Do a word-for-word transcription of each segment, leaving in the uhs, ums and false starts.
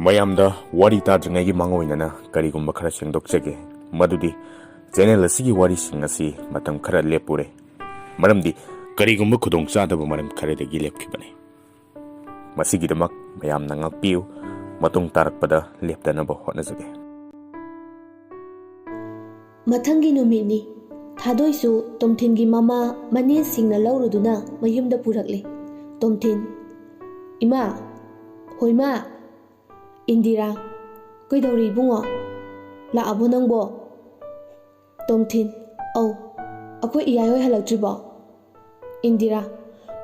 ꯃꯌꯥꯝꯗ ꯋꯥꯔꯤ ꯇꯥꯗ꯭ꯔꯤꯉꯩꯒꯤ ꯃꯥꯡꯑꯣꯏꯅꯅ ꯀꯔꯤꯒꯨꯝꯕ ꯈꯔ ꯁꯦꯡꯗꯣꯛꯆꯒꯦ꯫ ꯃꯗꯨꯗꯤ channel ꯑꯁꯤꯒꯤ ꯋꯥꯔꯤꯁꯤꯡ ꯑꯁꯤ ꯃꯇꯝ ꯈꯔ ꯂꯦꯞꯄꯨꯔꯦ꯫ ꯃꯔꯝꯗꯤ ꯀꯔꯤꯒꯨꯝꯕ ꯈꯨꯗꯣꯡꯆꯥꯗꯕ ꯃꯔꯝ ꯈꯔꯗꯒꯤ ꯂꯦꯞꯈꯤꯕꯅꯤ꯫ ꯃꯁꯤꯒꯤꯗꯃꯛ ꯃꯌꯥꯝꯅ ꯉꯥꯛꯄꯤꯌꯨ꯫ ꯃꯇꯨꯡ ꯇꯥꯔꯛꯄꯗ ꯂꯦꯞꯇꯅꯕ ꯍꯣꯠꯅꯖꯒꯦ꯫ ꯃꯊꯪꯒꯤ ꯅꯨꯃꯤꯠꯅꯤ꯫ ꯊꯥꯗꯣꯏꯁꯨ ꯇꯣꯝꯊꯤꯟꯒꯤ ꯃꯃꯥ ꯃꯅꯦꯁꯤꯡꯅ ꯂꯧꯔꯨꯗꯨꯅ ꯃꯌꯨꯝꯗ ꯄꯨꯔꯛꯂꯦ꯫ ꯇꯣꯝꯊꯤꯟ, "ꯏꯃꯥ, ꯍꯣꯏ ꯃꯥ, ꯏꯟꯗꯤꯔꯥ, ꯀꯩꯗꯧꯔꯤ ꯏꯕꯨꯡꯉꯣ? ꯂꯥꯛꯑꯕꯣ ꯅꯪꯕꯣ?" ꯇꯣꯝꯊꯤꯟ, "ꯑꯧ, ꯑꯩꯈꯣꯏ ꯏꯌꯥꯏ ꯍꯣꯏ ꯍꯜꯂꯛꯇ꯭ꯔꯤꯕꯣ?" ꯏꯟꯗꯤꯔꯥ,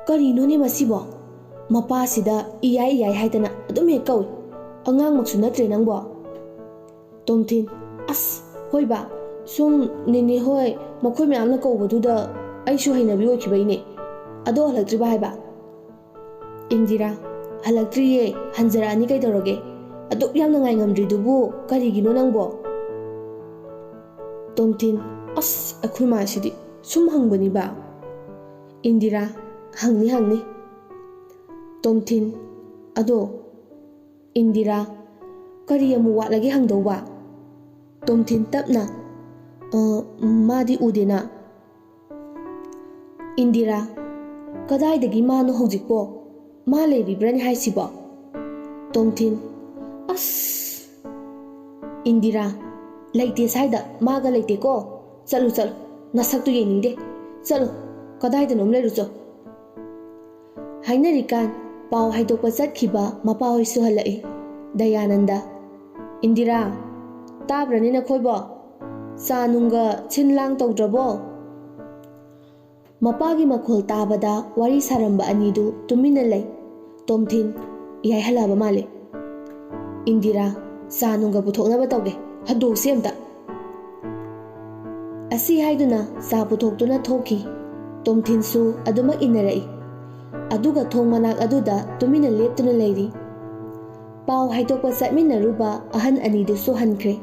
"ꯀꯔꯤꯅꯣꯅꯦ ꯃꯁꯤꯕꯣ? ꯃꯄꯥꯁꯤꯗ ꯏꯌꯥꯏ ꯏꯌꯥꯏ ꯍꯥꯏꯗꯅ ꯑꯗꯨꯝ ꯍꯦꯛ ꯀꯧꯏ꯫ ꯑꯉꯥꯡꯃꯛꯁꯨ ꯅꯠꯇ꯭ꯔꯦ ꯅꯪꯕꯣ?" ꯇꯣꯝꯊꯤꯟ, "ꯑꯁ, ꯍꯣꯏꯕ, ꯁꯨꯝ ꯅꯦꯅꯦ ꯍꯣꯏ ꯃꯈꯣꯏ ꯃꯌꯥꯝꯅ ꯀꯧꯕꯗꯨꯗ ꯑꯩꯁꯨ ꯍꯩꯅꯕꯤ ꯑꯣꯏꯈꯤꯕꯩꯅꯦ꯫ ꯑꯗꯣ ꯍꯜꯂꯛꯇ꯭ꯔꯤꯕ ꯍꯥꯏꯕ?" ꯏꯟꯗꯤꯔꯥ, "ꯍꯜꯂꯛꯇ꯭ꯔꯤꯌꯦ, ꯍꯟꯖꯔꯛꯑꯅꯤ ꯀꯩꯗꯧꯔꯒꯦ? ꯑꯗꯨꯛ ꯌꯥꯝꯅ ꯉꯥꯏꯉꯝꯗ꯭ꯔꯤꯗꯨꯕꯨ ꯀꯔꯤꯒꯤꯅꯣ ꯅꯪꯕꯣ?" ꯇꯣꯝꯊꯤꯟ, "ꯑꯁ, ꯑꯩꯈꯣꯏ ꯃꯥꯁꯤꯗꯤ ꯁꯨꯝ ꯍꯪꯕꯅꯤꯕ꯫" ꯏꯟꯗꯤꯔꯥ, "ꯍꯪꯅꯤ, ꯍꯪꯅꯤ꯫" ꯇꯣꯝꯊꯤꯟ, "ꯑꯗꯣ ꯏꯟꯗꯤꯔꯥ, ꯀꯔꯤ ꯑꯃꯨꯛ ꯋꯥꯠꯂꯒꯦ ꯍꯪꯗꯧꯕ?" ꯇꯣꯝꯊꯤꯟ ꯇꯞꯅ, "ꯑ, ꯃꯥꯗꯤ ꯎꯗꯦꯅ꯫" ꯏꯟꯗꯤꯔꯥ, "ꯀꯗꯥꯏꯗꯒꯤ ꯃꯥꯅꯣ ꯍꯧꯖꯤꯛꯄꯣ? ꯃꯥ ꯂꯩꯔꯤꯕ꯭ꯔꯅꯦ ꯍꯥꯏꯁꯤꯕꯣ?" ꯇꯣꯝꯊꯤꯟ, "ꯑꯁ!" ꯏꯟꯗꯤꯔꯥ, "ꯂꯩꯇꯦ ꯁ꯭ꯋꯥꯏꯗ, ꯃꯥꯒ ꯂꯩꯇꯦꯀꯣ꯫ ꯆꯠꯂꯨ, ꯆꯠꯂꯨ, ꯅꯁꯛꯇꯨ ꯌꯦꯡꯅꯤꯡꯗꯦ꯫ ꯆꯠꯂꯨ, ꯀꯗꯥꯏꯗꯅꯣꯝ ꯂꯩꯔꯨꯆꯣ꯫" ꯍꯥꯏꯅꯔꯤꯀꯥꯟ ꯄꯥꯎ ꯍꯥꯏꯗꯣꯛꯄ ꯆꯠꯈꯤꯕ ꯃꯄꯥ ꯍꯣꯏꯁꯨ ꯍꯜꯂꯛꯏ꯫ ꯗꯌꯥꯅꯟꯗ, "ꯏꯟꯗꯤꯔꯥ, ꯇꯥꯕ꯭ꯔꯅꯦ ꯅꯈꯣꯏꯕꯣ? ꯆꯥ ꯅꯨꯡꯒ ꯁꯤꯟ ꯂꯥꯡ ꯇꯧꯗ꯭ꯔꯕꯣ?" ꯃꯄꯥꯒꯤ ꯃꯈꯣꯜ ꯇꯥꯕꯗ ꯋꯥꯔꯤ ꯁꯥꯔꯝꯕ ꯑꯅꯤꯗꯨ ꯇꯨꯃꯤꯟꯅ ꯂꯩ꯫ ꯇꯣꯝꯊꯤꯟ, "ꯏꯌꯥꯏ ꯍꯜꯂꯛꯑꯕ ꯃꯥꯜꯂꯦ꯫" ꯏꯟꯗꯤꯔꯥ, "ꯆꯥ ꯅꯨꯡꯒ ꯄꯨꯊꯣꯛꯅꯕ ꯇꯧꯒꯦ, ꯍꯟꯗꯣꯛꯁꯤ ꯑꯝꯇ꯫" ꯑꯁꯤ ꯍꯥꯏꯗꯨꯅ ꯆꯥ ꯄꯨꯊꯣꯛꯇꯨꯅ ꯊꯣꯛꯈꯤ꯫ ꯇꯣꯝꯊꯤꯟꯁꯨ ꯑꯗꯨꯃꯛ ꯏꯟꯅꯔꯛꯏ꯫ ꯑꯗꯨꯒ ꯊꯣꯡ ꯃꯅꯥꯛ ꯑꯗꯨꯗ ꯇꯨꯃꯤꯟꯅ ꯂꯦꯞꯇꯨꯅ ꯂꯩꯔꯤ꯫ ꯄꯥꯎ ꯍꯥꯏꯗꯣꯛꯄ ꯆꯠꯃꯤꯟꯅꯔꯨꯕ ꯑꯍꯟ ꯑꯅꯤꯗꯨꯁꯨ ꯍꯟꯈ꯭ꯔꯦ꯫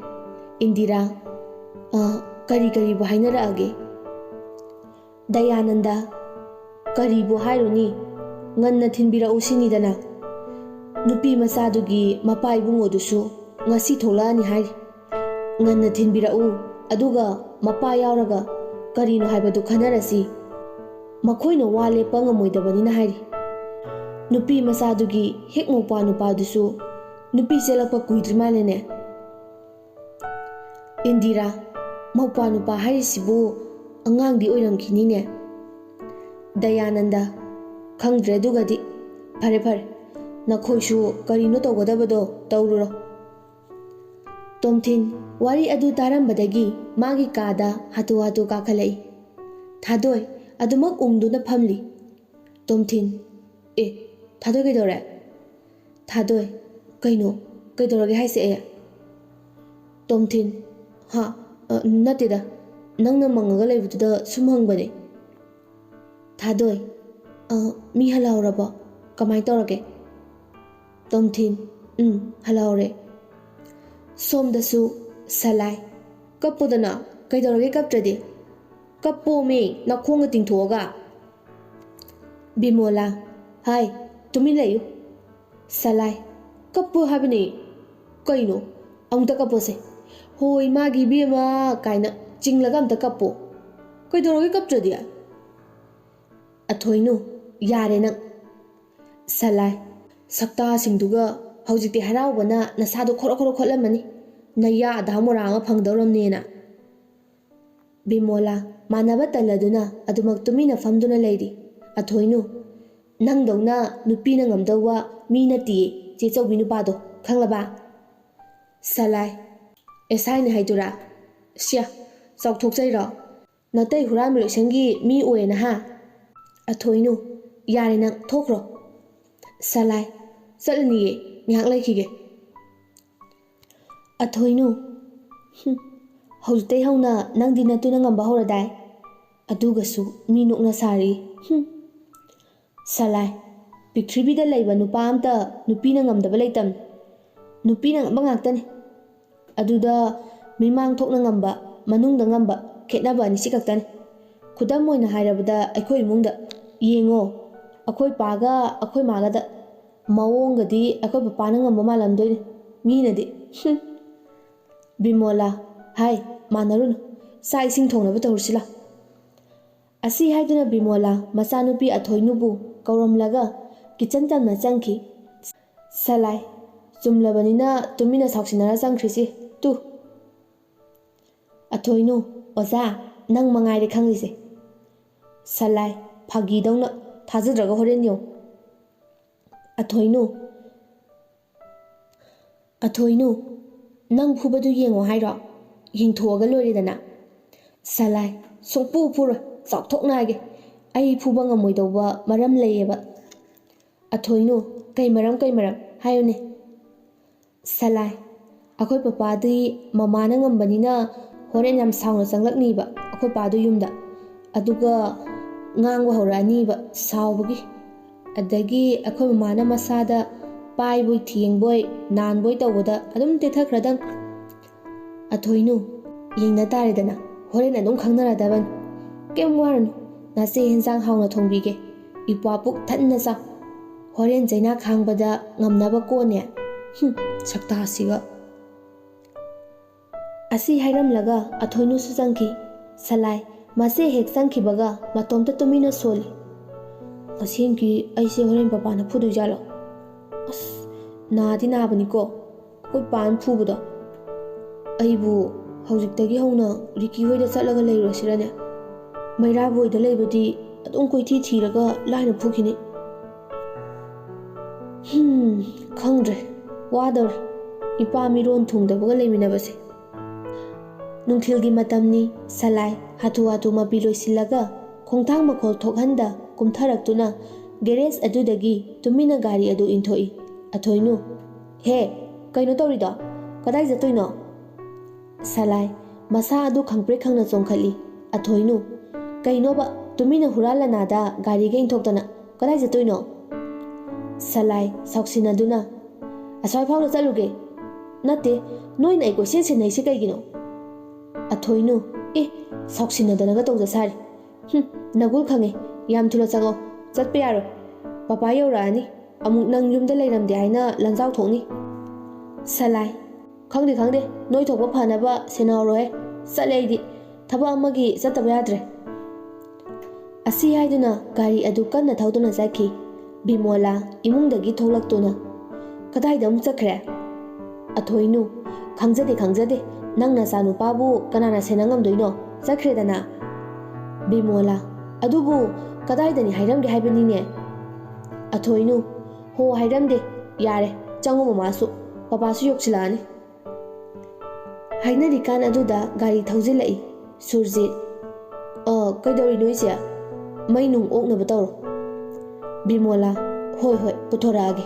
ꯏꯟꯗꯤꯔꯥ, "ꯑ, ꯀꯔꯤ ꯀꯔꯤꯕꯨ ꯍꯥꯏꯅꯔꯛꯑꯒꯦ?" ꯗꯌꯥꯅꯟꯗ, "ꯀꯔꯤꯕꯨ ꯍꯥꯏꯔꯨꯅꯤ? ꯉꯟꯅ ꯊꯤꯟꯕꯤꯔꯛꯎ ꯁꯤꯅꯤꯗꯅ꯫ ꯅꯨꯄꯤ ꯃꯆꯥꯗꯨꯒꯤ ꯃꯄꯥ ꯏꯕꯨꯡꯉꯣꯗꯨꯁꯨ ꯉꯁꯤ ꯊꯣꯛꯂꯛꯑꯅꯤ ꯍꯥꯏꯔꯤ꯫ ꯉꯟꯅ ꯊꯤꯟꯕꯤꯔꯛꯎ, ꯑꯗꯨꯒ ꯃꯄꯥ ꯌꯥꯎꯔꯒ ꯀꯔꯤꯅꯣ ꯍꯥꯏꯕꯗꯨ ꯈꯟꯅꯔꯁꯤ꯫ ꯃꯈꯣꯏꯅ ꯋꯥ ꯂꯦꯞꯄ ꯉꯝꯃꯣꯏꯗꯕꯅꯤꯅ ꯍꯥꯏꯔꯤ꯫ ꯅꯨꯄꯤ ꯃꯆꯥꯗꯨꯒꯤ ꯍꯦꯛ ꯃꯧꯄ꯭ꯋꯥ ꯅꯨꯄꯥꯗꯨꯁꯨ ꯅꯨꯄꯤ ꯆꯦꯜꯂꯛꯄ ꯀꯨꯏꯗ꯭ꯔꯤ ꯃꯥꯜꯂꯦꯅꯦ꯫ ꯏꯟꯗꯤꯔꯥ, ꯃꯧꯄ꯭ꯋꯥ ꯅꯨꯄꯥ ꯍꯥꯏꯔꯤꯁꯤꯕꯨ ꯑꯉꯥꯡꯗꯤ ꯑꯣꯏꯔꯝꯈꯤꯅꯤꯅꯦ꯫ ꯗꯌꯥꯅꯟꯗ, ꯈꯪꯗ꯭ꯔꯦ ꯑꯗꯨꯒꯗꯤ꯫ ꯐꯔꯦ ꯐꯔꯦ, ꯅꯈꯣꯏꯁꯨ ꯀꯔꯤꯅꯣ ꯇꯧꯒꯗꯕꯗꯣ ꯇꯧꯔꯨꯔꯣ꯫ ꯇꯣꯝꯊꯤꯟ ꯋꯥꯔꯤ ꯑꯗꯨ ꯇꯥꯔꯝꯕꯗꯒꯤ ꯃꯥꯒꯤ ꯀꯥꯗ ꯍꯥꯊꯨ ꯍꯥꯊꯨ ꯀꯥꯈꯠꯂꯛꯏ꯫ ꯊꯥꯗꯣꯏ ꯑꯗꯨꯃꯛ ꯎꯪꯗꯨꯅ ꯐꯝꯂꯤ꯫ ꯇꯣꯝꯊꯤꯟ, ꯑꯦ, ꯊꯥꯗꯣꯏ ꯀꯩꯗꯧꯔꯦ? ꯊꯥꯗꯣꯏ, ꯀꯩꯅꯣ? ꯀꯩꯗꯧꯔꯒꯦ ꯍꯥꯏꯁꯦ ꯑꯦ? ꯇꯣꯝꯊꯤꯟ, ꯍꯥ? ꯑ, ꯅꯠꯇꯦꯗ, ꯅꯪꯅ ꯃꯪꯉꯒ ꯂꯩꯕꯗꯨꯗ ꯁꯨꯝ ꯍꯪꯕꯅꯦ꯫ ꯊꯥꯗꯣꯏ, ꯑ, ꯃꯤ ꯍꯜꯂꯛꯍꯧꯔꯕꯣ? ꯀꯃꯥꯏ ꯇꯧꯔꯒꯦ? ꯇꯣꯝꯊꯤꯟ, ꯎꯝ, ꯍꯜꯂꯛꯍꯧꯔꯦ꯫ ꯁꯣꯝꯗꯁꯨ ꯁꯂꯥꯏ, ꯀꯞꯄꯨꯗꯅ, ꯀꯩꯗꯧꯔꯒꯦ ꯀꯞꯇ꯭ꯔꯗꯤ? ꯀꯞꯄꯣꯃꯤ, ꯅꯈꯣꯡꯒ ꯇꯤꯡꯊꯣꯛꯑꯒ꯫ ꯕꯤꯃꯣꯂꯥ, ꯍꯥꯏ, ꯇꯨꯃꯤꯟ ꯂꯩꯌꯨ꯫ ꯁꯂꯥꯏ, ꯀꯞꯄꯨ ꯍꯥꯏꯕꯅꯤ꯫ ꯀꯩꯅꯣ? ꯑꯃꯨꯛꯇ ꯀꯞꯄꯣꯁꯦ꯫ ꯍꯣꯏ, ꯃꯥꯒꯤ ꯏꯕꯦꯝꯃ ꯀꯥꯏꯅ ꯆꯤꯡꯂꯒ ꯑꯝꯇ ꯀꯞꯄꯣ꯫ ꯀꯩꯗꯧꯔꯒꯦ ꯀꯞꯇ꯭ꯔꯗꯤ? ꯑꯊꯣꯏꯅꯨ, ꯌꯥꯔꯦ ꯅꯪ꯫ ꯁꯂꯥꯏ, ꯁꯛꯇꯥꯁꯤꯡꯗꯨꯒ ꯍꯧꯖꯤꯛꯇꯤ ꯍꯔꯥꯎꯕꯅ ꯅꯁꯥꯗꯣ ꯈꯣꯔꯣ ꯈꯣꯔꯣ ꯈꯣꯠꯂꯝꯃꯅꯤ, ꯅꯌꯥ ꯑꯙꯥ ꯃꯣꯔꯥ ꯑꯃ ꯐꯪꯗꯧꯔꯝꯅꯦꯅ꯫ ꯕꯤꯃꯣꯂꯥ, ꯃꯥꯟꯅꯕ ꯇꯜꯂꯗꯨꯅ ꯑꯗꯨꯃꯛ ꯇꯨꯃꯤꯟꯅ ꯐꯝꯗꯨꯅ ꯂꯩꯔꯤ꯫ ꯑꯊꯣꯏꯅꯨ, ꯅꯪꯗꯧꯅ ꯅꯨꯄꯤꯅ ꯉꯝꯗꯧꯕ ꯃꯤ ꯅꯠꯇꯤꯌꯦ, ꯆꯦ ꯆꯧꯕꯤ ꯅꯨꯄꯥꯗꯣ, ꯈꯪꯂꯕ? ꯁꯂꯥꯏ, ꯑꯦꯁꯥꯏꯅꯤ ꯍꯥꯏꯗꯨꯔꯥ? ꯁ꯭ꯌꯥ, ꯆꯥꯎꯊꯣꯛꯆꯩꯔꯣ? ꯅꯇꯩ ꯍꯨꯔꯥꯟꯕ ꯂꯣꯏꯁꯪꯒꯤ ꯃꯤ ꯑꯣꯏꯌꯦꯅ ꯍꯥ? ꯑꯊꯣꯏꯅꯨ, ꯌꯥꯔꯦ ꯅꯪ, ꯊꯣꯛꯈ꯭ꯔꯣ꯫ ꯁꯂꯥꯏ, ꯆꯠꯂꯅꯤꯌꯦ, ꯉꯥꯏꯍꯥꯛ ꯂꯩꯈꯤꯒꯦ꯫ ꯑꯊꯣꯏꯅꯨ, ꯍꯨꯝ, ꯍꯧꯖꯤꯛꯇꯩ ꯍꯧꯅ ꯅꯪꯗꯤ ꯅꯇꯨꯅ ꯉꯝꯕ ꯍꯧꯔꯗꯥꯏ? ꯑꯗꯨꯒꯁꯨ ꯃꯤ ꯅꯣꯛꯅ ꯁꯥꯔꯤ꯫ ꯍꯨꯝ꯫ ꯁꯂꯥꯏ, ꯄ꯭ꯔꯤꯊꯤꯕꯤꯗ ꯂꯩꯕ ꯅꯨꯄꯥ ꯑꯝꯇ ꯅꯨꯄꯤꯅ ꯉꯝꯗꯕ ꯂꯩꯇꯝꯅꯤ꯫ ꯅꯨꯄꯤꯅ ꯉꯝꯕ ꯉꯥꯛꯇꯅꯤ꯫ ꯑꯗꯨꯗ ꯃꯤꯃꯥꯡ ꯊꯣꯛꯅ ꯉꯝꯕ, ꯃꯅꯨꯡꯗ ꯉꯝꯕ, ꯈꯦꯠꯅꯕ ꯑꯅꯤꯁꯤ ꯈꯛꯇꯅꯤ꯫ ꯈꯨꯗꯝ ꯑꯣꯏꯅ ꯍꯥꯏꯔꯕꯗ ꯑꯩꯈꯣꯏ ꯏꯃꯨꯡꯗ ꯌꯦꯡꯉꯣ, ꯑꯩꯈꯣꯏ ꯄꯥꯒ ꯑꯩꯈꯣꯏ ꯃꯥꯒꯗ ꯃꯑꯣꯡꯒꯗꯤ ꯑꯩꯈꯣꯏ ꯄꯄꯥꯅ ꯉꯝꯕ ꯃꯥꯜꯂꯝꯗꯣꯏꯅꯤ꯫ ꯃꯤꯅꯗꯤ꯫ ꯍꯨꯝ꯫ ꯕꯤꯃꯣꯂꯥ, ꯍꯥꯏ, ꯃꯥꯟꯅꯔꯨꯅꯨ꯫ ꯆꯥꯛ ꯏꯁꯤꯡ ꯊꯣꯡꯅꯕ ꯇꯧꯔꯁꯤ ꯂꯥꯎ꯫ ꯑꯁꯤ ꯍꯥꯏꯗꯨꯅ ꯕꯤꯃꯣꯂꯥ ꯃꯆꯥꯅꯨꯄꯤ ꯑꯊꯣꯏꯅꯨꯕꯨ ꯀꯧꯔꯝꯂꯒ ꯀꯤꯆꯟ ꯇꯝꯅ ꯆꯪꯈꯤ꯫ ꯁꯂꯥꯏ, ꯆꯨꯝꯂꯕꯅꯤꯅ ꯇꯨꯃꯤꯟꯅ ꯁꯥꯎꯁꯤꯟꯅꯔ ꯆꯪꯈ꯭ꯔꯤꯁꯤ ꯇꯨ꯫ ꯑꯊꯣꯏꯅꯨ, ꯑꯣꯖꯥ, ꯅꯪ ꯃꯉꯥꯏꯔꯦ ꯈꯪꯂꯤꯁꯦ꯫ ꯁꯂꯥꯏ, ꯐꯥꯒꯤꯗꯧꯅ, ꯊꯥꯖꯗ꯭ꯔꯒ ꯍꯣꯔꯦꯟ ꯌꯦꯡꯉꯨ꯫ ꯑꯊꯣꯏꯅꯨ, ꯑꯊꯣꯏꯅꯨ, ꯅꯪ ꯐꯨꯕꯗꯨ ꯌꯦꯡꯉꯣ ꯍꯥꯏꯔꯣ? ꯌꯦꯡꯊꯣꯛꯑꯒ ꯂꯣꯏꯔꯦꯗꯅ꯫ ꯁꯂꯥꯏ, ꯁꯨꯡꯐꯨ ꯐꯨꯔꯣꯏ, ꯆꯥꯎꯊꯣꯛꯅ ꯍꯥꯏꯒꯦ꯫ ꯑꯩ ꯐꯨꯕ ꯉꯝꯃꯣꯏꯗꯧꯕ ꯃꯔꯝ ꯂꯩꯌꯦꯕ꯫ ꯑꯊꯣꯏꯅꯨ, ꯀꯩ ꯃꯔꯝ, ꯀꯩ ꯃꯔꯝ? ꯍꯥꯏꯌꯨꯅꯦ꯫ ꯁꯂꯥꯏ, ꯑꯩꯈꯣꯏ ꯄꯄꯥꯗꯤ ꯃꯃꯥꯅ ꯉꯝꯕꯅꯤꯅ ꯍꯣꯔꯦꯟ ꯌꯥꯝ ꯁꯥꯎꯅ ꯆꯪꯂꯛꯅꯤꯕ ꯑꯩꯈꯣꯏ ꯄꯥꯗꯨ ꯌꯨꯝꯗ꯫ ꯑꯗꯨꯒ ꯉꯥꯡꯕ ꯍꯧꯔꯛꯑꯅꯤꯕ ꯁꯥꯎꯕꯒꯤ꯫ ꯑꯗꯒꯤ ꯑꯩꯈꯣꯏ ꯃꯃꯥꯅ ꯃꯁꯥꯗ ꯄꯥꯏꯕꯣꯏ ꯊꯦꯡꯕꯣꯏ ꯅꯥꯟꯕꯣꯏ ꯇꯧꯕꯗ ꯑꯗꯨꯝ ꯇꯦꯊꯈ꯭ꯔꯗꯝ꯫ ꯑꯊꯣꯏꯅꯨ, ꯌꯦꯡꯅ ꯇꯥꯔꯦꯗꯅ, ꯍꯣꯔꯦꯟ ꯑꯗꯨꯝ ꯈꯪꯅꯔꯗꯕꯅꯤ꯫ ꯀꯩꯝ ꯋꯥꯔꯨꯅꯨ, ꯅꯆꯦ ꯍꯦꯟꯖꯥꯡ ꯍꯥꯎꯅ ꯊꯣꯡꯕꯤꯒꯦ꯫ ꯏꯄ꯭ꯋꯥ ꯄꯨꯛ ꯊꯟꯅ ꯆꯥꯎ꯫ ꯍꯣꯔꯦꯟ ꯆꯩꯅꯥ ꯈꯥꯡꯕꯗ ꯉꯝꯅꯕ ꯀꯣꯟꯅꯦ꯫ ꯍꯨꯝ, ꯁꯛꯇꯥꯁꯤꯒ꯫ ꯑꯁꯤ ꯍꯥꯏꯔꯝꯂꯒ ꯑꯊꯣꯏꯅꯨꯁꯨ ꯆꯪꯈꯤ꯫ ꯁꯂꯥꯏ, ꯃꯆꯦ ꯍꯦꯛ ꯆꯪꯈꯤꯕꯒ ꯃꯇꯣꯝꯇ ꯇꯨꯃꯤꯟꯅ ꯁꯣꯜꯂꯤ꯫ ꯑꯁꯦꯡꯀꯤ ꯑꯩꯁꯦ ꯍꯣꯔꯦꯟ ꯄꯄꯥꯅ ꯐꯨꯗꯣꯏꯖꯥꯠꯂꯣ? ꯑꯁ, ꯅꯥꯗꯤ ꯅꯥꯕꯅꯤꯀꯣ ꯑꯩꯈꯣꯏ ꯄꯥꯅ ꯐꯨꯕꯗꯣ꯫ ꯑꯩꯕꯨ ꯍꯧꯖꯤꯛꯇꯒꯤ ꯍꯧꯅ ꯔꯤꯀꯤ ꯍꯣꯏꯗ ꯆꯠꯂꯒ ꯂꯩꯔꯨꯔꯁꯤꯔꯅꯦ? ꯃꯩꯔꯥꯕ ꯍꯣꯏꯗ ꯂꯩꯕꯗꯤ ꯑꯗꯨꯝ ꯀꯣꯏꯊꯤ ꯊꯤꯔꯒ ꯂꯥꯏꯅ ꯐꯨꯈꯤꯅꯤ꯫ ꯍꯝ, ꯈꯪꯗ꯭ꯔꯦ, ꯋꯥꯗꯧꯔꯦ ꯏꯄꯥ ꯃꯤꯔꯣꯟ ꯊꯨꯡꯗꯕꯒ ꯂꯩꯃꯤꯟꯅꯕꯁꯦ꯫ ꯅꯨꯡꯊꯤꯜꯒꯤ ꯃꯇꯝꯅꯤ꯫ ꯁꯂꯥꯏ ꯍꯥꯊꯨ ꯍꯥꯊꯨ ꯃꯄꯤ ꯂꯣꯏꯁꯤꯜꯂꯒ ꯈꯣꯡꯊꯥꯡ ꯃꯈꯣꯜ ꯊꯣꯛꯍꯟꯗ ꯀꯨꯝꯊꯔꯛꯇꯨꯅ ꯒꯦꯔꯦꯖ ꯑꯗꯨꯗꯒꯤ ꯇꯨꯃꯤꯟꯅ ꯒꯥꯔꯤ ꯑꯗꯨ ꯏꯟꯊꯣꯛꯏ꯫ ꯑꯊꯣꯏꯅꯨ, ꯍꯦ, ꯀꯩꯅꯣ ꯇꯧꯔꯤꯗꯣ? ꯀꯗꯥꯏ ꯆꯠꯇꯣꯏꯅꯣ? ꯁꯂꯥꯏ ꯃꯁꯥ ꯑꯗꯨ ꯈꯪꯄ꯭ꯔꯦꯛ ꯈꯪꯅ ꯆꯣꯡꯈꯠꯂꯤ꯫ ꯑꯊꯣꯏꯅꯨ, ꯀꯩꯅꯣꯕ, ꯇꯨꯃꯤꯟꯅ ꯍꯨꯔꯥꯟ ꯂꯅꯥꯗ ꯒꯥꯔꯤꯒ ꯏꯟꯊꯣꯛꯇꯅ ꯀꯗꯥꯏ ꯆꯠꯇꯣꯏꯅꯣ? ꯁꯂꯥꯏ ꯁꯥꯎꯁꯤꯟꯅꯗꯨꯅ, ꯑꯁ꯭ꯋꯥꯏ ꯐꯥꯎꯅ ꯆꯠꯂꯨꯒꯦ꯫ ꯅꯠꯇꯦ, ꯅꯣꯏꯅ ꯑꯩ ꯀꯣꯏꯁꯦꯟ ꯁꯦꯟꯅꯩꯁꯦ ꯀꯩꯒꯤꯅꯣ? ꯑꯊꯣꯏꯅꯨ, ꯑꯦ, ꯁꯥꯎꯁꯤꯟꯅꯗꯅꯒ ꯇꯧꯖ ꯁꯥꯔꯤ꯫ ꯍꯨꯝ, ꯅꯒꯨꯜ ꯈꯪꯉꯦ, ꯌꯥꯝ ꯊꯨꯅ ꯆꯪꯉꯣ, ꯆꯠꯄ ꯌꯥꯔꯣꯏ, ꯄꯄꯥ ꯌꯧꯔꯛꯑꯅꯤ꯫ ꯑꯃꯨꯛ ꯅꯪ ꯌꯨꯝꯗ ꯂꯩꯔꯝꯗꯦ ꯍꯥꯏꯅ ꯂꯟꯖꯥꯎ ꯊꯣꯛꯅꯤ꯫ ꯁꯂꯥꯏ, ꯈꯪꯗꯦ ꯈꯪꯗꯦ, ꯅꯣꯏ ꯊꯣꯛꯄ ꯐꯅꯕ ꯁꯦꯟꯅꯍꯧꯔꯣꯍꯦ꯫ ꯆꯠꯂꯦ ꯑꯩꯗꯤ, ꯊꯕꯛ ꯑꯃꯒꯤ ꯆꯠꯇꯕ ꯌꯥꯗ꯭ꯔꯦ꯫ ꯑꯁꯤ ꯍꯥꯏꯗꯨꯅ ꯒꯥꯔꯤ ꯑꯗꯨ ꯀꯟꯅ ꯊꯧꯗꯨꯅ ꯆꯠꯈꯤ꯫ ꯕꯤꯃꯣꯂꯥ ꯏꯃꯨꯡꯗꯒꯤ ꯊꯣꯛꯂꯛꯇꯨꯅ, "ꯀꯗꯥꯏꯗ ꯑꯃꯨꯛ ꯆꯠꯈ꯭ꯔꯦ?" ꯑꯊꯣꯏꯅꯨ, "ꯈꯪꯖꯗꯦ, ꯈꯪꯖꯗꯦ꯫ ꯅꯪ ꯅꯆꯥꯅꯨꯄꯥꯕꯨ ꯀꯅꯥꯅ ꯁꯦꯟꯅ ꯉꯝꯗꯣꯏꯅꯣ? ꯆꯠꯈ꯭ꯔꯦꯗꯅ꯫" ꯕꯤꯃꯣꯂꯥ, "ꯑꯗꯨꯕꯨ ꯀꯗꯥꯏꯗꯅꯤ ꯍꯥꯏꯔꯝꯒꯦ ꯍꯥꯏꯕꯅꯤꯅꯦ?" ꯑꯊꯣꯏꯅꯨ, "ꯍꯣ, ꯍꯥꯏꯔꯝꯗꯦ꯫ ꯌꯥꯔꯦ, ꯆꯪꯉꯣ ꯃꯃꯥꯁꯨ, ꯄꯄꯥꯁꯨ ꯌꯧꯁꯤꯜꯂꯛꯑꯅꯤ꯫" ꯍꯥꯏꯅꯔꯤꯀꯥꯟ ꯑꯗꯨꯗ ꯒꯥꯔꯤ ꯊꯧꯖꯤꯜꯂꯛꯏ꯫ ꯁꯨꯔꯖꯤꯠ, "ꯑ, ꯀꯩꯗꯧꯔꯤꯅꯣ ꯏꯆꯦ? ꯃꯩ ꯅꯨꯡ ꯑꯣꯛꯅꯕ ꯇꯧꯔꯣ꯫" ꯕꯤꯃꯣꯂꯥ, "ꯍꯣꯏ, ꯍꯣꯏ, ꯄꯨꯊꯣꯔꯛꯑꯒꯦ꯫"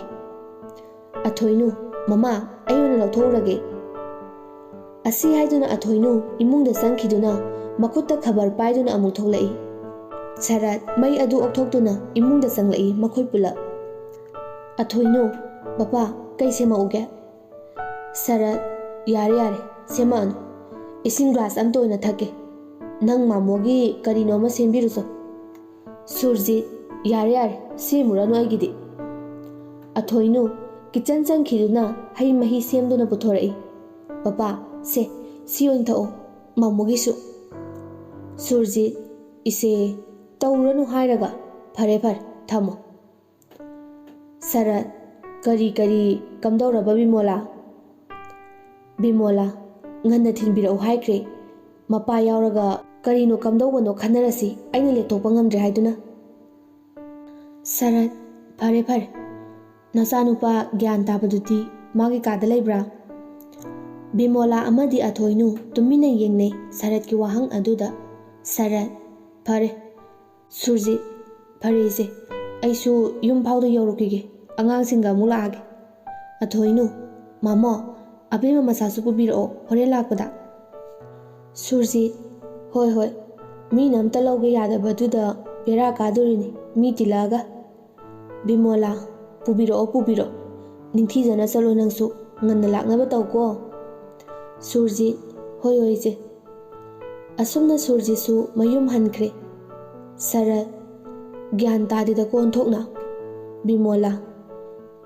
ꯑꯊꯣꯏꯅꯨ, "ꯃꯃꯥ, ꯑꯩ ꯑꯣꯏꯅ ꯂꯧꯊꯣꯛꯎꯔꯒꯦ꯫" ꯑꯁꯤ ꯍꯥꯏꯗꯨꯅ ꯑꯊꯣꯏꯅꯨ ꯏꯃꯨꯡꯗ ꯆꯪꯈꯤꯗꯨꯅ ꯃꯈꯨꯠꯇ ꯈꯕꯔ ꯄꯥꯏꯗꯨꯅ ꯑꯃꯨꯛ ꯊꯣꯛꯂꯛꯏ꯫ ꯁꯔꯠ ꯃꯩ ꯑꯗꯨ ꯑꯣꯛꯊꯣꯛꯇꯨꯅ ꯏꯃꯨꯡꯗ ꯆꯪꯂꯛꯏ ꯃꯈꯣꯏ ꯄꯨꯂꯞ꯫ ꯑꯊꯣꯏꯅꯨ, "ꯕꯄꯥ, ꯀꯩ ꯁꯦꯝꯃꯛꯎꯒꯦ?" ꯁꯔꯠ, "ꯌꯥꯔꯦ, ꯌꯥꯔꯦ, ꯁꯦꯝꯃꯛꯑꯅꯨ꯫ ꯏꯁꯤꯡ ꯒ꯭ꯂꯥꯁ ꯑꯝꯇ ꯑꯣꯏꯅ ꯊꯛꯀꯦ꯫ ꯅꯪ ꯃꯥꯃꯣꯒꯤ ꯀꯔꯤꯅꯣ ꯑꯃ ꯁꯦꯝꯕꯤꯔꯨꯆꯣ꯫" ꯁꯨꯔꯖꯤꯠ, "ꯌꯥꯔꯦ, ꯌꯥꯔꯦ, ꯁꯦꯝꯃꯨꯔꯅꯨ ꯑꯩꯒꯤꯗꯤ꯫" ꯑꯊꯣꯏꯅꯨ ꯀꯤꯆꯟ ꯆꯪꯈꯤꯗꯨꯅ ꯍꯩ ꯃꯍꯤ ꯁꯦꯝꯗꯨꯅ ꯄꯨꯊꯣꯔꯛꯏ꯫ "ꯄꯄꯥ, ꯁꯦ, ꯁꯤ ꯑꯣꯏꯅ ꯊꯛꯑꯣ, ꯃꯥꯃꯣꯒꯤꯁꯨ꯫" ꯁꯨꯔꯖꯤꯠ, "ꯏꯆꯦ, ꯇꯧꯔꯅꯨ ꯍꯥꯏꯔꯒ꯫ ꯐꯔꯦ, ꯐꯔꯦ, ꯊꯝꯃꯣ꯫" ꯁꯔꯠ, "ꯀꯔꯤ ꯀꯔꯤ ꯀꯝꯗꯧꯔꯕ ꯕꯤꯃꯣꯂꯥ?" ꯕꯤꯃꯣꯂꯥ, "ꯉꯟꯅ ꯊꯤꯟꯕꯤꯔꯛꯎ ꯍꯥꯏꯈ꯭ꯔꯦ꯫ ꯃꯄꯥ ꯌꯥꯎꯔꯒ ꯀꯔꯤꯅꯣ ꯀꯝꯗꯧꯕꯅꯣ ꯈꯟꯅꯔꯁꯤ, ꯑꯩꯅ ꯂꯦꯞꯊꯣꯛꯄ ꯉꯝꯗ꯭ꯔꯦ ꯍꯥꯏꯗꯨꯅ꯫" ꯁꯔꯠ, "ꯐꯔꯦ, ꯐꯔꯦ꯫ ꯅꯆꯥꯅꯨꯄꯥ ꯒ꯭ꯌꯥꯟ ꯇꯥꯕꯗꯨꯗꯤ ꯃꯥꯒꯤ ꯀꯥꯗ ꯂꯩꯕ꯭ꯔꯥ?" ꯕꯤꯃꯣꯂꯥ ꯑꯃꯗꯤ ꯑꯊꯣꯏꯅꯨ ꯇꯨꯃꯤꯟꯅ ꯌꯦꯡꯅꯩ ꯁꯔꯠꯀꯤ ꯋꯥꯍꯪ ꯑꯗꯨꯗ꯫ ꯁꯔꯠ, "ꯐꯔꯦ꯫" ꯁꯨꯔꯖꯤꯠ, "ꯐꯔꯦ ꯏꯆꯦ, ꯑꯩꯁꯨ ꯌꯨꯝ ꯐꯥꯎꯗ ꯌꯧꯔꯨꯈꯤꯒꯦ, ꯑꯉꯥꯡꯁꯤꯡꯒ ꯑꯃꯨꯛ ꯂꯥꯛꯑꯒꯦ꯫" ꯑꯊꯣꯏꯅꯨ, "ꯃꯥꯃꯣ, ꯑꯕꯦꯝꯃ ꯃꯆꯥꯁꯨ ꯄꯨꯕꯤꯔꯛꯑꯣ ꯍꯣꯔꯦꯟ ꯂꯥꯛꯄꯗ꯫" ꯁꯨꯔꯖꯤꯠ, "ꯍꯣꯏ, ꯍꯣꯏ, ꯃꯤꯅ ꯑꯝꯇ ꯂꯧꯒꯦ ꯌꯥꯗꯕꯗꯨꯗ ꯕꯦꯔꯥ ꯀꯥꯗꯣꯔꯤꯅꯤ ꯃꯤ ꯇꯤꯜꯂꯛꯑꯒ꯫" ꯕꯤꯃꯣꯂꯥ, "ꯄꯨꯕꯤꯔꯛꯑꯣ, ꯄꯨꯕꯤꯔꯛꯑꯣ꯫ ꯅꯤꯡꯊꯤꯖꯅ ꯆꯠꯂꯣ ꯅꯪꯁꯨ, ꯉꯟꯅ ꯂꯥꯛꯅꯕ ꯇꯧꯀꯣ꯫" ꯁꯨꯔꯖꯤꯠ, "ꯍꯣꯏ, ꯍꯣꯏ, ꯏꯆꯦ꯫" ꯑꯁꯨꯝꯅ ꯁꯨꯔꯖꯤꯠꯁꯨ ꯃꯌꯨꯝ ꯍꯟꯈ꯭ꯔꯦ꯫ ꯁꯔꯠ, "ꯒ꯭ꯌꯥꯟ ꯇꯥꯗꯦꯗꯀꯣ ꯑꯣꯟꯊꯣꯛꯅ꯫" ꯕꯤꯃꯣꯂꯥ,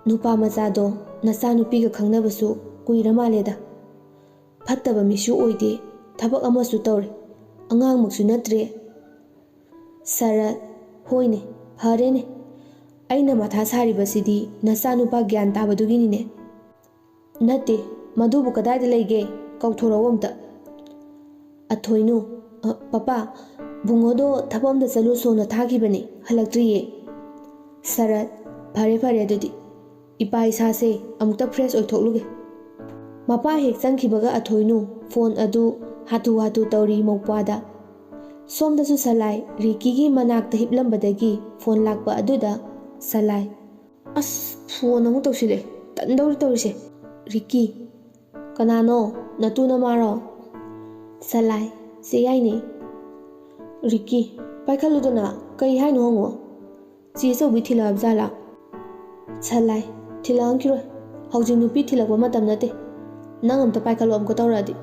"ꯅꯨꯄꯥ ꯃꯆꯥꯗꯣ ꯅꯆꯥꯅꯨꯄꯤꯒ ꯈꯪꯅꯕꯁꯨ ꯀꯨꯏꯔ ꯃꯥꯜꯂꯦꯗ꯫ ꯐꯠꯇꯕ ꯃꯤꯁꯨ ꯑꯣꯏꯗꯦ, ꯊꯕꯛ ꯑꯃꯁꯨ ꯇꯧꯔꯦ, ꯑꯉꯥꯡꯃꯛꯁꯨ ꯅꯠꯇ꯭ꯔꯦ꯫" ꯁꯔꯠ, "ꯍꯣꯏꯅꯦ, ꯐꯔꯦꯅꯦ꯫ ꯑꯩꯅ ꯃꯊꯥ ꯁꯥꯔꯤꯕꯁꯤꯗꯤ ꯅꯆꯥꯅꯨꯄꯥ ꯒ꯭ꯌꯥꯟ ꯇꯥꯕꯗꯨꯒꯤꯅꯤꯅꯦ꯫" "ꯅꯠꯇꯦ, ꯃꯗꯨꯕꯨ ꯀꯗꯥꯏꯗ ꯂꯩꯒꯦ? ꯀꯧꯊꯣꯔꯛꯑꯣ ꯑꯝꯇ꯫" ꯑꯊꯣꯏꯅꯨ, "ꯑ, ꯄꯄꯥ, ꯕꯨꯡꯉꯣꯗꯣ ꯊꯕꯛ ꯑꯝꯇ ꯆꯠꯂꯨꯁꯣꯅ ꯊꯥꯈꯤꯕꯅꯦ, ꯍꯜꯂꯛꯇ꯭ꯔꯤꯌꯦ꯫" ꯁꯔꯠ, "ꯐꯔꯦ, ꯐꯔꯦ ꯑꯗꯨꯗꯤ, ꯏꯄꯥ ꯏꯁꯥꯁꯦ ꯑꯃꯨꯛꯇ fresh ꯑꯣꯏꯊꯣꯛꯂꯨꯒꯦ꯫" ꯃꯄꯥ ꯍꯦꯛ ꯆꯪꯈꯤꯕꯒ ꯑꯊꯣꯏꯅꯨ ꯐꯣꯟ ꯑꯗꯨ ꯍꯥꯊꯨ ꯍꯥꯊꯨ ꯇꯧꯔꯤ ꯃꯧꯄ꯭ꯋꯥꯗ꯫ ꯁꯣꯝꯗꯁꯨ ꯁꯂꯥꯏ ꯔꯤꯀꯤꯒꯤ ꯃꯅꯥꯛꯇ ꯍꯤꯞꯂꯝꯕꯗꯒꯤ ꯐꯣꯟ ꯂꯥꯛꯄ ꯑꯗꯨꯗ ꯁꯂꯥꯏ, "ꯑꯁ, ꯐꯣꯟ ꯑꯃꯨꯛ ꯇꯧꯁꯤꯜꯂꯛꯑꯦ, ꯇꯟꯗꯧꯔꯤ ꯇꯧꯔꯤꯁꯦ꯫" ꯔꯤꯀꯤ, "ꯀꯅꯥꯅꯣ? ꯅꯇꯨ ꯅꯃꯥꯔꯣ?" ꯁꯂꯥꯏ, "ꯆꯦ ꯌꯥꯏꯅꯦ꯫" ꯔꯤꯀꯤ, "ꯄꯥꯏꯈꯠꯂꯨꯗꯅ, ꯀꯩ ꯍꯥꯏꯅꯣ ꯍꯪꯉꯣ꯫ ꯆꯦ ꯑꯆꯧꯕꯤ ꯊꯤꯜꯂꯛꯑꯕ ꯖꯥꯠꯂꯥ?" ꯁꯂꯥꯏ, "ꯊꯤꯜꯂꯛꯑꯝꯈꯤꯔꯣꯏ꯫ ꯍꯧꯖꯤꯛ ꯅꯨꯄꯤ ꯊꯤꯜꯂꯛꯄ ꯃꯇꯝ ꯅꯠꯇꯦ꯫ ꯅꯪ ꯑꯝꯇ ꯄꯥꯏꯈꯠꯂꯣ ꯑꯃꯨꯛꯀ ꯇꯧꯔꯛꯑꯗꯤ꯫"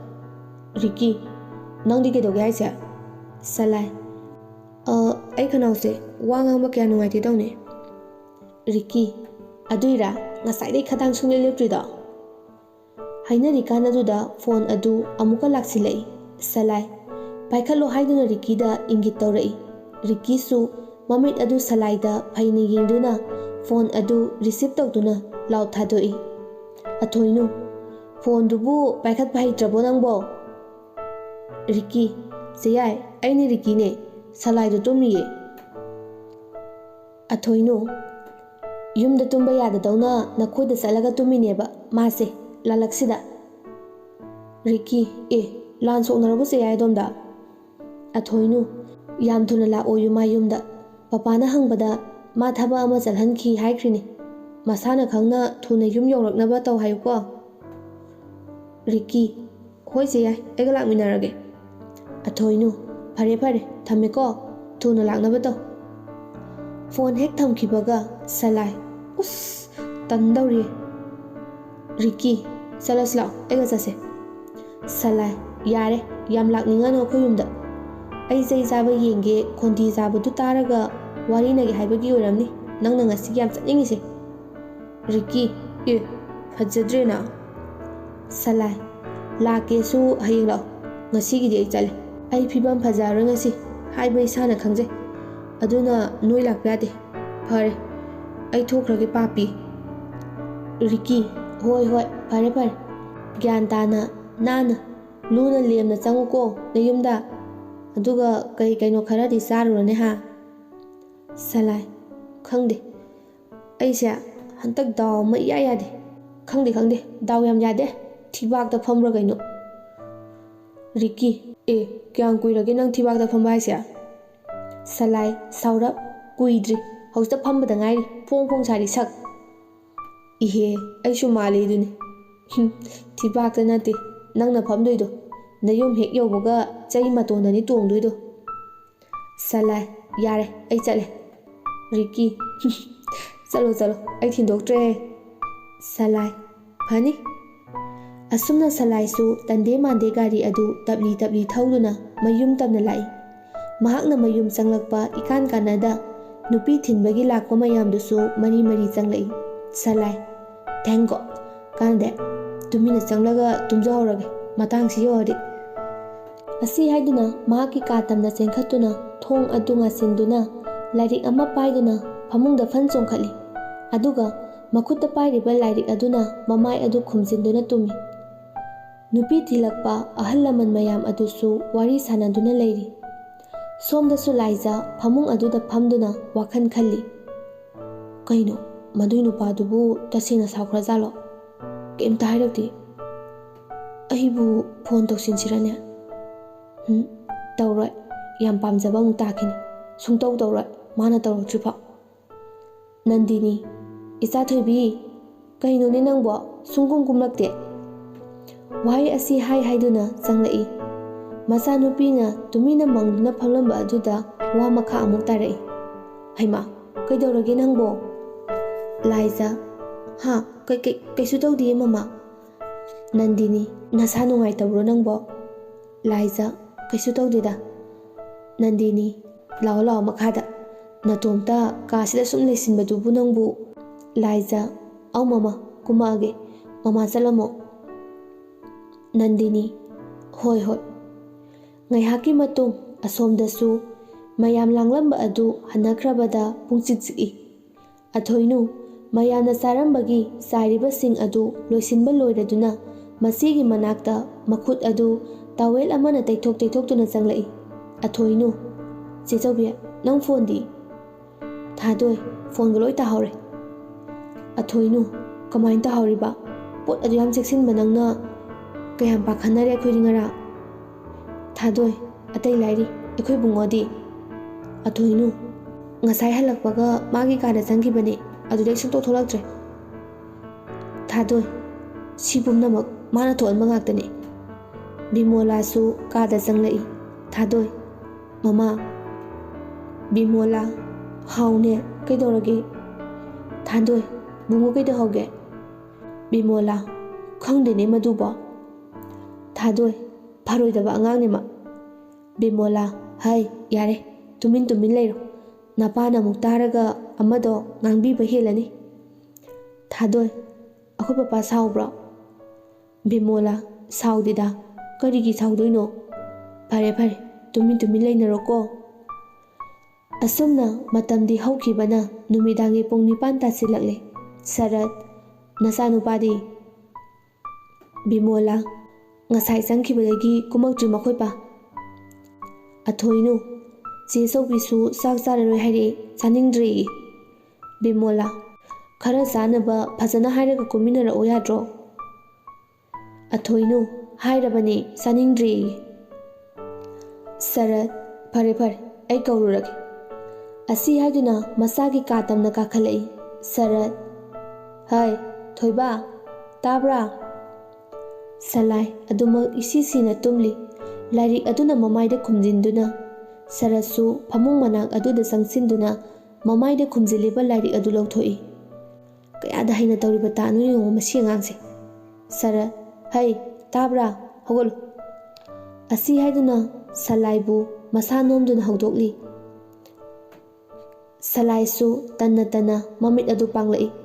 ꯔꯤꯀꯤ, "ꯅꯪꯗꯤ ꯀꯩꯗꯧꯒꯦ ꯍꯥꯏꯁꯦ?" ꯁꯂꯥꯏ, "ꯑ, ꯑꯩ ꯈꯅꯥꯎꯁꯦ ꯋꯥ ꯉꯥꯡꯕ ꯀꯌꯥ ꯅꯨꯡꯉꯥꯏꯇꯦ ꯇꯧꯅꯤ꯫" ꯔꯤꯀꯤ, "ꯑꯗꯨꯏꯔꯥ ꯉꯁꯥꯏꯗꯩ ꯈꯗꯥꯡ ꯁꯨꯡꯂꯦꯞ ꯂꯦꯞꯇ꯭ꯔꯤꯗꯣ?" ꯍꯥꯏꯅꯔꯤꯀꯥꯟ ꯑꯗꯨꯗ ꯐꯣꯟ ꯑꯗꯨ ꯑꯃꯨꯛꯀ ꯂꯥꯛꯁꯤꯜꯂꯛꯏ꯫ ꯁꯂꯥꯏ, ꯄꯥꯏꯈꯠꯂꯣ ꯍꯥꯏꯗꯨꯅ ꯔꯤꯀꯤꯗ ꯏꯪꯒꯤꯠ ꯇꯧꯔꯛꯏ꯫ ꯔꯤꯀꯤꯁꯨ ꯃꯃꯤꯠ ꯑꯗꯨ ꯁꯂꯥꯏꯗ ꯐꯩꯅ ꯌꯦꯡꯗꯨꯅ ꯐꯣꯟ ꯑꯗꯨ receive ꯇꯧꯗꯨꯅ ꯂꯥꯎꯠ ꯊꯥꯗꯣꯛꯏ꯫ ꯑꯊꯣꯏꯅꯨ, "ꯐꯣꯟꯗꯨꯕꯨ ꯄꯥꯏꯈꯠꯄ ꯍꯩꯇ꯭ꯔꯕꯣ ꯅꯪꯕꯣ?" ꯔꯤꯀꯤ, "ꯆꯦꯌꯥꯏ, ꯑꯩꯅꯦ ꯔꯤꯀꯤꯅꯦ, ꯁꯂꯥꯏꯗꯣ ꯇꯨꯝꯃꯤꯌꯦ꯫" ꯑꯊꯣꯏꯅꯨ, "ꯌꯨꯝꯗ ꯇꯨꯝꯕ ꯌꯥꯗꯗꯧꯅ ꯅꯈꯣꯏꯗ ꯆꯠꯂꯒ ꯇꯨꯝꯃꯤꯅꯦꯕ ꯃꯥꯁꯦ ꯂꯥꯂꯛꯁꯤꯗ꯫" ꯔꯤꯀꯤ, "ꯑꯦ, ꯂꯥꯟ ꯁꯣꯛꯅꯔꯕꯣ ꯆꯦꯌꯥꯏ ꯑꯗꯣꯝꯗ?" ꯑꯊꯣꯏꯅꯨ, "ꯌꯥꯝ ꯊꯨꯅ ꯂꯥꯛꯑꯣꯌꯨ ꯃꯥ ꯌꯨꯝꯗ꯫ ꯄꯄꯥꯅ ꯍꯪꯕꯗ ꯃꯥ ꯊꯕꯛ ꯑꯃ ꯆꯠꯍꯟꯈꯤ ꯍꯥꯏꯈ꯭ꯔꯤꯅꯤ꯫ ꯃꯁꯥꯅ ꯈꯪꯅ ꯊꯨꯅ ꯌꯨꯝ ꯌꯧꯔꯛꯅꯕ ꯇꯧ ꯍꯥꯏꯌꯨꯀꯣ꯫" ꯔꯤꯀꯤ, "ꯍꯣꯏ ꯆꯦꯌꯥꯏ, ꯑꯩꯒ ꯂꯥꯛꯃꯤꯟꯅꯔꯒꯦ꯫" ꯑꯊꯣꯏꯅꯨ, "ꯐꯔꯦ ꯐꯔꯦ, ꯊꯝꯃꯦꯀꯣ, ꯊꯨꯅ ꯂꯥꯛꯅꯕ ꯇꯧ꯫" ꯐꯣꯟ ꯍꯦꯛ ꯊꯝꯈꯤꯕꯒ ꯁꯂꯥꯏ, "ꯎꯁ, ꯇꯟꯗꯧꯔꯤ꯫" ꯔꯤꯀꯤ, "ꯆꯠꯂꯁꯤ ꯂꯥꯛꯑꯣ, ꯑꯩꯒ ꯆꯠꯁꯦ꯫" ꯁꯂꯥꯏ, "ꯌꯥꯔꯦ, ꯌꯥꯝ ꯂꯥꯛꯅꯤꯡꯉꯅꯨ ꯑꯩꯈꯣꯏ ꯌꯨꯝꯗ꯫ ꯑꯩ ꯆꯩ ꯆꯥꯕ ꯌꯦꯡꯒꯦ, ꯈꯣꯟꯗꯤ ꯆꯥꯕꯗꯨ ꯇꯥꯔꯒ ꯋꯥꯔꯤꯅꯒꯦ ꯍꯥꯏꯕꯒꯤ ꯑꯣꯏꯔꯝꯅꯤ ꯅꯪꯅ ꯉꯁꯤꯒꯤ ꯌꯥꯝ ꯆꯠꯅꯤꯡꯉꯤꯁꯦ꯫" ꯔꯤꯀꯤ, ꯑꯦ, ꯐꯖꯗ꯭ꯔꯦꯅ꯫ ꯁꯂꯥꯏ, ꯂꯥꯛꯀꯦꯁꯨ ꯍꯌꯦꯡ ꯂꯥꯛꯑꯣ, ꯉꯁꯤꯒꯤꯗꯤ ꯑꯩ ꯆꯠꯂꯦ꯫ ꯑꯩ ꯐꯤꯕꯝ ꯐꯖꯔꯔꯣꯏ ꯉꯁꯤ, ꯍꯥꯏꯕ ꯏꯁꯥꯅ ꯈꯪꯖꯩ꯫ ꯑꯗꯨꯅ ꯅꯣꯏ ꯂꯥꯛꯄ ꯌꯥꯗꯦ꯫ ꯐꯔꯦ, ꯑꯩ ꯊꯣꯛꯈ꯭ꯔꯒꯦ ꯄꯥꯄꯤ꯫ ꯔꯤꯀꯤ, ꯍꯣꯏ ꯍꯣꯏ, ꯐꯔꯦ ꯐꯔꯦ꯫ ꯒ꯭ꯌꯥꯟ ꯇꯥꯅ, ꯅꯥꯟꯅ, ꯂꯨꯅ ꯂꯦꯝꯅ ꯆꯪꯉꯨꯀꯣ ꯅꯌꯨꯝꯗ꯫ ꯑꯗꯨꯒ ꯀꯩ ꯀꯩꯅꯣ ꯈꯔꯗꯤ ꯆꯥꯔꯨꯔꯣꯅꯦ ꯍꯥ꯫ ꯁꯂꯥꯏ, ꯈꯪꯗꯦ, ꯑꯩꯁꯦ ꯍꯟꯗꯛ ꯗꯥꯎ ꯑꯃ ꯏꯌꯥ ꯌꯥꯗꯦ꯫ ꯈꯪꯗꯦ ꯈꯪꯗꯦ, ꯗꯥꯎ ꯌꯥꯝ ꯌꯥꯗꯦ꯫ ꯊꯤꯕꯥꯛꯇ ꯐꯝꯕ꯭ꯔꯥ ꯀꯩꯅꯣ꯫ ꯔꯤꯀꯤ, ꯑꯦ, ꯀꯌꯥꯝ ꯀꯨꯏꯔꯒꯦ ꯅꯪ ꯊꯤꯕꯥꯛꯇ ꯐꯝꯕ ꯍꯥꯏꯁꯦ? ꯁꯂꯥꯏ, ꯁꯥꯎꯔꯞ, ꯀꯨꯏꯗ꯭ꯔꯤ, ꯍꯧꯖꯤꯛꯇ ꯐꯝꯕꯗ ꯉꯥꯏꯔꯤ, ꯐꯣꯡ ꯐꯣꯡ ꯁꯥꯔꯤ ꯁꯛ꯫ ꯏꯍꯦ, ꯑꯩꯁꯨ ꯃꯥꯜꯂꯤ ꯑꯗꯨꯅꯤ꯫ ꯍꯨꯝ, ꯊꯤꯕꯥꯛꯇ ꯅꯠꯇꯦ ꯅꯪꯅ ꯐꯝꯗꯣꯏꯗꯣ, ꯅꯌꯨꯝ ꯍꯦꯛ ꯌꯧꯕꯒ ꯆꯩ ꯃꯇꯣꯟꯗꯅꯤ ꯇꯣꯡꯗꯣꯏꯗꯣ꯫ ꯁꯂꯥꯏ, ꯌꯥꯔꯦ, ꯑꯩ ꯆꯠꯂꯦ꯫ ꯔꯤꯀꯤ, ꯆꯠꯂꯣ ꯆꯠꯂꯣ, ꯑꯩ ꯊꯤꯟꯗꯣꯛꯇ꯭ꯔꯦ꯫ ꯁꯂꯥꯏ, ꯐꯅꯤ꯫ ꯑꯁꯨꯝꯅ ꯁꯂꯥꯏꯁꯨ ꯇꯟꯗꯦ ꯃꯥꯟꯗꯦ ꯒꯥꯔꯤ ꯑꯗꯨ ꯇꯞꯂꯤ ꯇꯞꯂꯤ ꯊꯧꯗꯨꯅ ꯃꯌꯨꯝ ꯇꯝꯅ ꯂꯥꯛꯏ꯫ ꯃꯍꯥꯛꯅ ꯃꯌꯨꯝ ꯆꯪꯂꯛꯄ ꯏꯀꯥꯟ ꯀꯥꯟꯅꯗ ꯅꯨꯄꯤ ꯊꯤꯟꯕꯒꯤ ꯂꯥꯛꯄ ꯃꯌꯥꯝꯗꯨꯁꯨ ꯃꯔꯤ ꯃꯔꯤ ꯆꯪꯂꯛꯏ꯫ ꯁꯂꯥꯏ, "Thank God, ꯀꯥꯟꯗꯦ, ꯇꯨꯃꯤꯟꯅ ꯆꯪꯂꯒ ꯇꯨꯝꯖꯍꯧꯔꯒꯦ, ꯃꯇꯥꯡꯁꯤ ꯌꯧꯔꯗꯤ"꯫ ꯑꯁꯤ ꯍꯥꯏꯗꯨꯅ ꯃꯍꯥꯛꯀꯤ ꯀꯥ ꯇꯝꯅ ꯆꯦꯟꯈꯠꯇꯨꯅ ꯊꯣꯡ ꯑꯗꯨ ꯉꯥꯁꯤꯟꯗꯨꯅ ꯂꯥꯏꯔꯤꯛ ꯑꯃ ꯄꯥꯏꯗꯨꯅ ꯐꯃꯨꯡꯗ ꯐꯟ ꯆꯣꯡꯈꯠꯂꯤ꯫ ꯑꯗꯨꯒ ꯃꯈꯨꯠꯇ ꯄꯥꯏꯔꯤꯕ ꯂꯥꯏꯔꯤꯛ ꯑꯗꯨꯅ ꯃꯃꯥꯏ ꯑꯗꯨ ꯈꯨꯝꯖꯤꯟꯗꯨꯅ ꯇꯨꯝꯃꯤ꯫ ꯅꯨꯄꯤ ꯊꯤꯜꯂꯛꯄ ꯑꯍꯜ ꯂꯃꯟ ꯃꯌꯥꯝ ꯑꯗꯨꯁꯨ ꯋꯥꯔꯤ ꯁꯥꯟꯅꯗꯨꯅ ꯂꯩꯔꯤ꯫ ꯁꯣꯝꯗꯁꯨ ꯂꯥꯏꯖ ꯐꯃꯨꯡ ꯑꯗꯨꯗ ꯐꯝꯗꯨꯅ ꯋꯥꯈꯜ ꯈꯜꯂꯤ꯫ ꯀꯩꯅꯣ, ꯃꯗꯨꯏ ꯅꯨꯄꯥꯗꯨꯕꯨ ꯇꯁꯦꯡꯅ ꯁꯥꯎꯈ꯭ꯔꯖꯥꯠꯂꯣ? ꯀꯩꯝꯇ ꯍꯥꯏꯔꯛꯇꯦ꯫ ꯑꯩꯕꯨ ꯐꯣꯟ ꯇꯧꯁꯤꯟꯁꯤꯔꯅꯦ? ꯎꯝ, ꯇꯧꯔꯣꯏ꯫ ꯌꯥꯝ ꯄꯥꯝꯖꯕ ꯑꯃꯨꯛ ꯇꯥꯈꯤꯅꯤ꯫ ꯁꯨꯡꯇꯧ ꯇꯧꯔꯣꯏ, ꯃꯥꯅ ꯇꯧꯔꯛꯇ꯭ꯔꯤꯐꯥꯎ꯫ ꯅꯟꯗꯤꯅꯤ, "ꯏꯆꯥ ꯊꯣꯏꯕꯤ, ꯀꯩꯅꯣꯅꯦ ꯅꯪꯕꯣ? ꯁꯨꯡꯀꯨꯝ ꯀꯨꯝꯂꯛꯇꯦ?" ꯋꯥꯍꯩ ꯑꯁꯤ ꯍꯥꯏ ꯍꯥꯏꯗꯨꯅ ꯆꯪꯂꯛꯏ꯫ ꯃꯆꯥꯅꯨꯄꯤꯅ ꯇꯨꯃꯤꯟꯅ ꯃꯪꯗꯨꯅ ꯐꯝꯂꯝꯕ ꯑꯗꯨꯗ ꯋꯥ ꯃꯈꯥ ꯑꯃꯨꯛ ꯇꯥꯔꯛꯏ꯫ "ꯍꯩꯃꯥ, ꯀꯩꯗꯧꯔꯒꯦ ꯅꯪꯕꯣ?" ꯂꯥꯏꯖ, "ꯍꯥ, ꯀꯩ, ꯀꯩ, ꯀꯩꯁꯨ ꯇꯧꯗꯤꯌꯦ ꯃꯃꯥ꯫" ꯅꯟꯗꯤꯅꯤ, "ꯅꯁꯥ ꯅꯨꯡꯉꯥꯏꯇꯕ꯭ꯔꯣ ꯅꯪꯕꯣ?" ꯂꯥꯏꯖ, "ꯀꯩꯁꯨ ꯇꯧꯗꯦꯗ꯫" ꯅꯟꯗꯤꯅꯤ, "ꯂꯥꯛꯑꯣ, ꯂꯥꯛꯑꯣ ꯃꯈꯥꯗ꯫ ꯅꯇꯣꯝꯇ ꯀꯥꯁꯤꯗ ꯁꯨꯝ ꯂꯩꯁꯤꯟꯕꯗꯨꯕꯨ ꯅꯪꯕꯨ꯫" ꯂꯥꯏꯖ, "ꯑꯧ ꯃꯃꯥ, ꯀꯨꯝꯃꯛꯑꯒꯦ꯫ ꯃꯃꯥ ꯆꯠꯂꯝꯃꯣ꯫" ꯅꯟꯗꯤꯅꯤ, "ꯍꯣꯏ ꯍꯣꯏ꯫" ꯉꯥꯏꯍꯥꯛꯀꯤ ꯃꯇꯨꯡ ꯑꯁꯣꯝꯗꯁꯨ ꯃꯌꯥꯝ ꯂꯥꯡꯂꯝꯕ ꯑꯗꯨ ꯍꯟꯅꯈ꯭ꯔꯕꯗ ꯄꯨꯡꯆꯤꯛ ꯆꯤꯛꯏ꯫ ꯑꯊꯣꯏꯅꯨ ꯃꯌꯥꯝꯅ ꯆꯥꯔꯝꯕꯒꯤ ꯆꯥꯏꯔꯤꯕꯁꯤꯡ ꯑꯗꯨ ꯂꯣꯏꯁꯤꯟꯕ ꯂꯣꯏꯔꯗꯨꯅ ꯃꯆꯦꯒꯤ ꯃꯅꯥꯛꯇ ꯃꯈꯨꯠ ꯑꯗꯨ ꯇꯥꯋꯦꯜ ꯑꯃꯅ ꯇꯩꯊꯣꯛ ꯇꯩꯊꯣꯛꯇꯨꯅ ꯆꯪꯂꯛꯏ꯫ ꯑꯊꯣꯏꯅꯨ, "ꯆꯦ ꯆꯧꯕꯤ, ꯅꯪ ꯐꯣꯟꯗꯤ?" "ꯊꯥꯗꯣꯏ, ꯐꯣꯟꯒ ꯂꯣꯏ ꯇꯥꯍꯧꯔꯦ꯫" ꯑꯊꯣꯏꯅꯨ, "ꯀꯃꯥꯏꯅ ꯇꯥꯍꯧꯔꯤꯕ? ꯄꯣꯠ ꯑꯗꯨ ꯌꯥꯝ ꯆꯦꯛꯁꯤꯟꯕ ꯅꯪꯅ ꯀꯌꯥꯝ ꯄꯥꯈꯠꯅꯔꯦ ꯑꯩꯈꯣꯏꯗꯤ ꯉꯔꯥꯡ꯫" ꯊꯥꯗꯣꯏ, "ꯑꯇꯩ ꯂꯥꯏꯔꯤ, ꯑꯩꯈꯣꯏ ꯕꯨꯡꯉꯣꯗꯤ?" ꯑꯊꯣꯏꯅꯨ, "ꯉꯁꯥꯏ ꯍꯜꯂꯛꯄꯒ ꯃꯥꯒꯤ ꯀꯥꯗ ꯆꯪꯈꯤꯕꯅꯦ, ꯑꯗꯨꯗꯩ ꯁꯨꯡꯊꯣꯛ ꯊꯣꯛꯂꯛꯇ꯭ꯔꯦ꯫" ꯊꯥꯗꯣꯏ, "ꯁꯤ ꯄꯨꯝꯅꯃꯛ ꯃꯥꯅ ꯊꯣꯛꯍꯟꯕ ꯉꯥꯛꯇꯅꯦ꯫" ꯕꯤꯃꯣꯂꯥꯁꯨ ꯀꯥꯗ ꯆꯪꯂꯛꯏ꯫ ꯊꯥꯗꯣꯏ, "ꯃꯃꯥ꯫" ꯕꯤꯃꯣꯂꯥ, "ꯍꯥꯎꯅꯦ, ꯀꯩꯗꯧꯔꯒꯦ?" ꯊꯥꯗꯣꯏ, "ꯕꯨꯡꯉꯣ ꯀꯩꯗꯧꯍꯧꯒꯦ?" ꯕꯤꯃꯣꯂꯥ, "ꯈꯪꯗꯦꯅꯦ ꯃꯗꯨꯕꯣ꯫" ꯊꯥꯗꯣꯏ, "ꯐꯔꯣꯏꯗꯕ ꯑꯉꯥꯡꯅꯦ ꯃꯥ꯫" ꯕꯤꯃꯣꯂꯥ, "ꯍꯩ, ꯌꯥꯔꯦ, ꯇꯨꯃꯤꯟ ꯇꯨꯃꯤꯟ ꯂꯩꯔꯣ꯫ ꯅꯄꯥꯅ ꯑꯃꯨꯛ ꯇꯥꯔꯒ ꯑꯃꯗꯣ ꯉꯥꯡꯕꯤꯕ ꯍꯦꯜꯂꯅꯤ꯫" ꯊꯥꯗꯣꯏ, "ꯑꯩꯈꯣꯏ ꯄꯄꯥ ꯁꯥꯎꯕ꯭ꯔꯣ?" ꯕꯤꯃꯣꯂꯥ, "ꯁꯥꯎꯗꯦꯗ, ꯀꯔꯤꯒꯤ ꯁꯥꯎꯗꯣꯏꯅꯣ? ꯐꯔꯦ ꯐꯔꯦ, ꯇꯨꯃꯤꯟ ꯇꯨꯃꯤꯟ ꯂꯩꯅꯔꯣꯀꯣ꯫" ꯑꯁꯨꯝꯅ ꯃꯇꯝꯗꯤ ꯍꯧꯈꯤꯕꯅ ꯅꯨꯃꯤꯗꯥꯡꯒꯤ ꯄꯨꯡ ꯅꯤꯄꯥꯟ ꯇꯥꯁꯤꯜꯂꯛꯂꯦ꯫ "ꯁꯔꯠ, ꯅꯆꯥꯅꯨꯄꯥꯗꯤ?" ꯕꯤꯃꯣꯂꯥ, "ꯉꯁꯥꯏ ꯆꯪꯈꯤꯕꯗꯒꯤ ꯀꯨꯝꯃꯛꯇ꯭ꯔꯤ ꯃꯈꯣꯏ ꯄꯥ꯫" ꯑꯊꯣꯏꯅꯨ, "ꯆꯦ ꯆꯧꯕꯤꯁꯨ ꯆꯥꯛ ꯆꯥꯔꯔꯣꯏ ꯍꯥꯏꯔꯛꯑꯦ, ꯆꯥꯅꯤꯡꯗ꯭ꯔꯦꯌꯦ꯫" ꯕꯤꯃꯣꯂꯥ, "ꯈꯔ ꯆꯥꯅꯕ ꯐꯖꯅ ꯍꯥꯏꯔꯒ ꯀꯨꯝꯃꯤꯟꯅꯔꯛꯑꯣ ꯌꯥꯗ꯭ꯔꯣ?" ꯑꯊꯣꯏꯅꯨ, "ꯍꯥꯏꯔꯕꯅꯤ, ꯆꯥꯅꯤꯡꯗ꯭ꯔꯦꯌꯦ꯫" ꯁꯔꯠ, "ꯐꯔꯦ ꯐꯔꯦ, ꯑꯩ ꯀꯧꯔꯨꯔꯒꯦ꯫" ꯑꯁꯤ ꯍꯥꯏꯗꯨꯅ ꯃꯆꯥꯒꯤ ꯀꯥ ꯇꯝꯅ ꯀꯥꯈꯠꯂꯛꯏ꯫ ꯁꯔꯠ, "ꯍꯩ, ꯊꯣꯏꯕ, ꯇꯥꯕ꯭ꯔꯥ?" ꯁꯂꯥꯏ ꯑꯗꯨꯃꯛ ꯏꯁꯤ ꯁꯤꯅ ꯇꯨꯝꯂꯤ꯫ ꯂꯥꯏꯔꯤꯛ ꯑꯗꯨꯅ ꯃꯃꯥꯏꯗ ꯈꯨꯝꯖꯤꯟꯗꯨꯅ ꯁꯔꯠꯁꯨ ꯐꯃꯨꯡ ꯃꯅꯥꯛ ꯑꯗꯨꯗ ꯆꯪꯁꯤꯟꯗꯨꯅ ꯃꯃꯥꯏꯗ ꯈꯨꯝꯖꯤꯜꯂꯤꯕ ꯂꯥꯏꯔꯤꯛ ꯑꯗꯨ ꯂꯧꯊꯣꯛꯏ꯫ "ꯀꯌꯥꯗ ꯍꯩꯅ ꯇꯧꯔꯤꯕ ꯇꯥꯠꯅꯣ ꯌꯦꯡꯉꯣ ꯃꯁꯤ ꯑꯉꯥꯡꯁꯦ꯫" ꯁꯔꯠ, "ꯍꯩ, ꯇꯥꯕ꯭ꯔꯥ? ꯍꯧꯒꯠꯂꯨ꯫" ꯑꯁꯤ ꯍꯥꯏꯗꯨꯅ ꯁꯂꯥꯏꯕꯨ ꯃꯁꯥ ꯅꯣꯝꯗꯨꯅ ꯍꯧꯗꯣꯛꯂꯤ꯫ ꯁꯂꯥꯏꯁꯨ ꯇꯟꯅ ꯇꯟꯅ ꯃꯃꯤꯠ ꯑꯗꯨ ꯄꯥꯡꯂꯛꯏ꯫